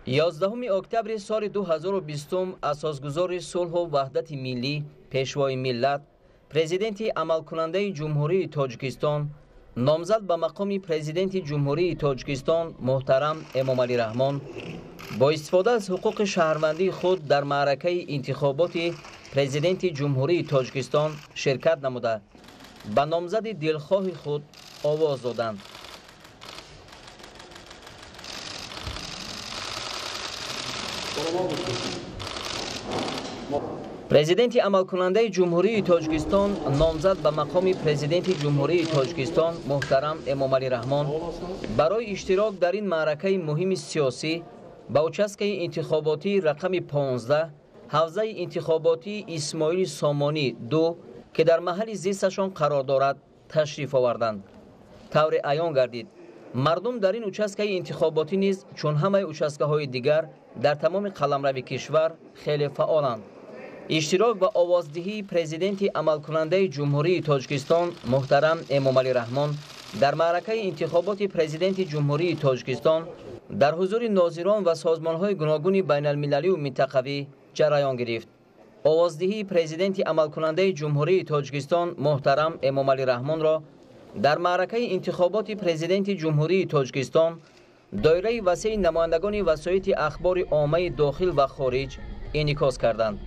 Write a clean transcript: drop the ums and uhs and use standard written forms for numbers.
11 октябри соли 2020 асосгузори сулҳу ваҳдати миллӣ, пешвои миллат, президенти амалкунандаи Ҷумҳурии Тоҷикистон, номзад ба мақоми президенти Ҷумҳурии Тоҷикистон муҳтарам Эмомалӣ Раҳмон бо истифода аз ҳуқуқи шаҳрвандии худ дар маъракаи интихоботи президенти Ҷумҳурии Тоҷикистон ширкат намуда, ба номзади дилхоҳи худ овоз доданд. Президенти амалкунандаи Ҷумҳурии Тоҷикистон, номзад ба мақоми президенти Ҷумҳурии Тоҷикистон муҳтарам Эмомалӣ Раҳмон барои иштирок дар ин маъракаи муҳими сиёсӣ ба участкаи интихоботии рақами 15 ҳавзаи интихоботии Исмоили Сомонӣ 2, ки дар маҳалли зисташон қарор дорад, ташриф оварданд. Тавре аён гардид, мардум дар ин участкаи интихоботӣ низ чун ҳамаи участкаҳои дигар дар тамоми қаламрави кишвар хеле фаъоланд. Иштирок ва овоздиҳии президенти амалкунандаи Ҷумҳурии Тоҷикистон муҳтарам Эмомалӣ Раҳмон дар маъракаи интихоботи президенти Ҷумҳурии Тоҷикистон дар ҳузури нозирон ва созмонҳои гуногуни байналмилалию минтақавӣ ҷараён гирифт. Овоздиҳии президенти амалкунандаи Ҷумҳурии Тоҷикистон муҳтарам Эмомалӣ Раҳмонро дар маъракаи интихоботи президенти Ҷумҳурии Тоҷикистон доираи васеи намояндагони васоити ахбори оммаи дохил ва хориҷ инъикос карданд.